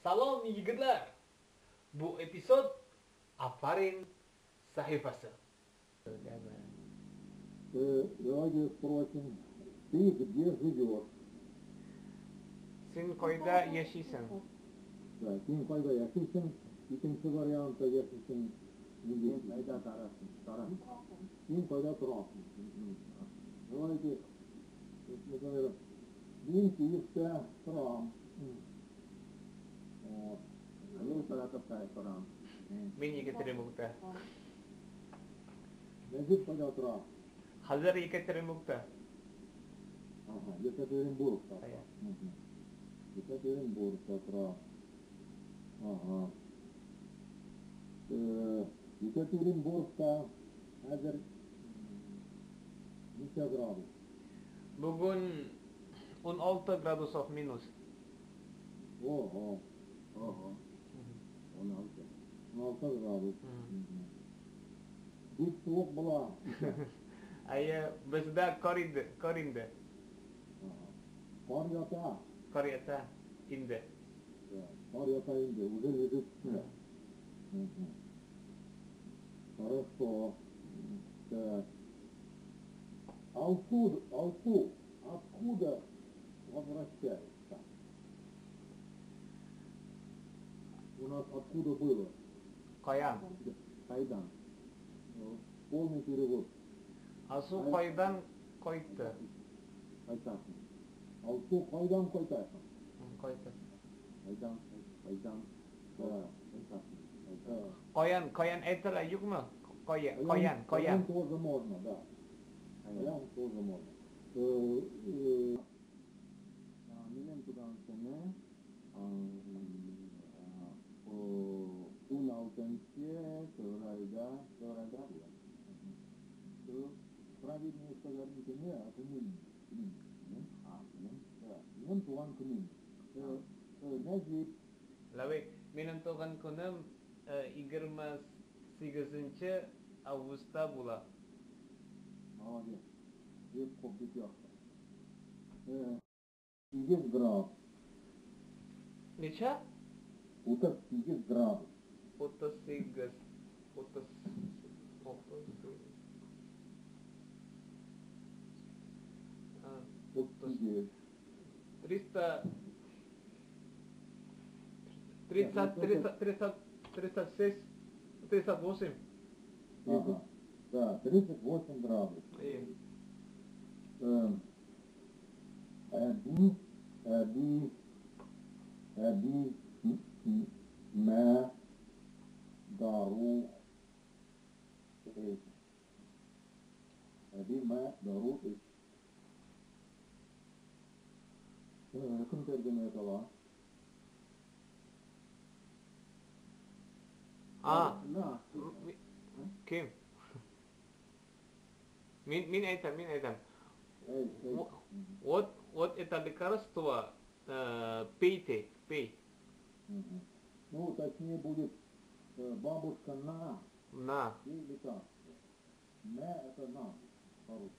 Salom yigitlar. Bu epizod Afarin sahifasi. Давайте спросим, ты где живешь? Sen qayda yashaysan? Да, син кайда яшисең? Икенче вариантта яшисең. Син кайда торасың? Син кайда торасың? Давайте, например, мин Киевтә торам. Вот. А мин Саратовта торам. Мин Екатеринбургта. Нәҗип кайда тора? Хәзер Екатеринбургта. Ага, Екатеринбургта. Екатеринбургта тора. Ага. Екатеринбургта хәзер ничә градус? Бүген 16 градусов минус. Ого. Ого. 16. 16 градус. Бик суык була. Әйе, бездә кар инде, кар инде. Кар ята. Кар ята инде. Кар ята инде, уже лежит снег. Хорошо. Так. Алсу, откуда возвращается? У нас откуда было? Каян. Кайдан. Полный перевод. Алсу кайдан кайтты? Кайтасың. Алсу кайдан кайтасың? Кайтасың. Кайдан, кайдан. Да. Кайтасың. Каян, каян әйтелә юкмы? Каян, каян, каян. Тоже можно, да. Каян тоже можно. Минем туган көне 16 февральда, февральда була. Правильнее сказать не көне, а көнем. Да, минем туган көнем. Нәҗип. Лавей, минем туган көнем 28 августта була. Молодец. Бик күп, бик яхшы. 8 градус. Ничә? 38 градус. 38. 38. 300 30 36 38. Ага. Да, 38 градусов. Әби, әби, әби, мә, дару, эш. Әби, мә, дару, эш. Кем тәрҗемә итә ала? А, кем? Мин әйтәм, мин әйтәм. Вот, вот это лекарство, пейте, пей. Ну, точнее будет бабушка на. На. Пей лекарство. На это на. По-русски.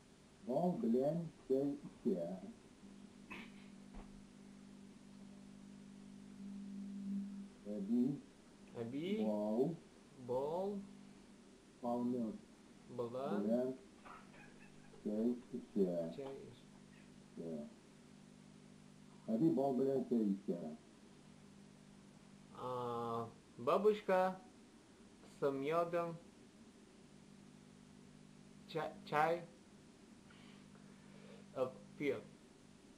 Бал, блянь, чай, чай. Әби. Әби. Бал. Бал. Палмет. Бала. Блянь. Чәй эчә. Чәй эчә. Әби бал белән чәй эчә. Бабушка с медом чай пьет.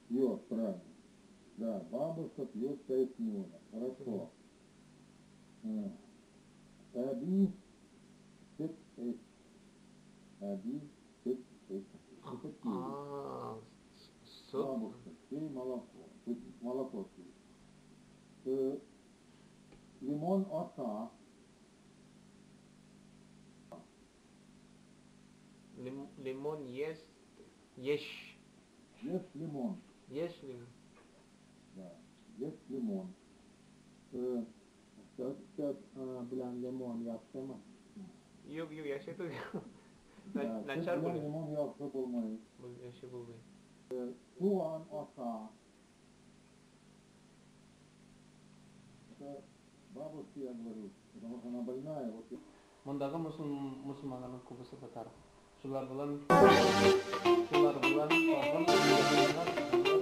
Пьет, правильно. Да, бабушка пьет чай с медом. Хорошо. Әби сөт эч. Әби сөт эч. Бабушка, пей молоко. Молоко пей. Лимон аша. Лимон ест. Ешь. Ешь лимон. Ешь лимон. Да, ешь лимон. Сөт белән лимон яхшымы? Юк, юк, яхшы түгел. Начар булмый. Лимон яхшы булмый. Яхшы булмый. Суган аша. Это бабушке я говорю, потому что она больная. Вот я Мондагы мосылманнарның күбесе татар. Шулар белән, шулар белән тагын мөселманнар.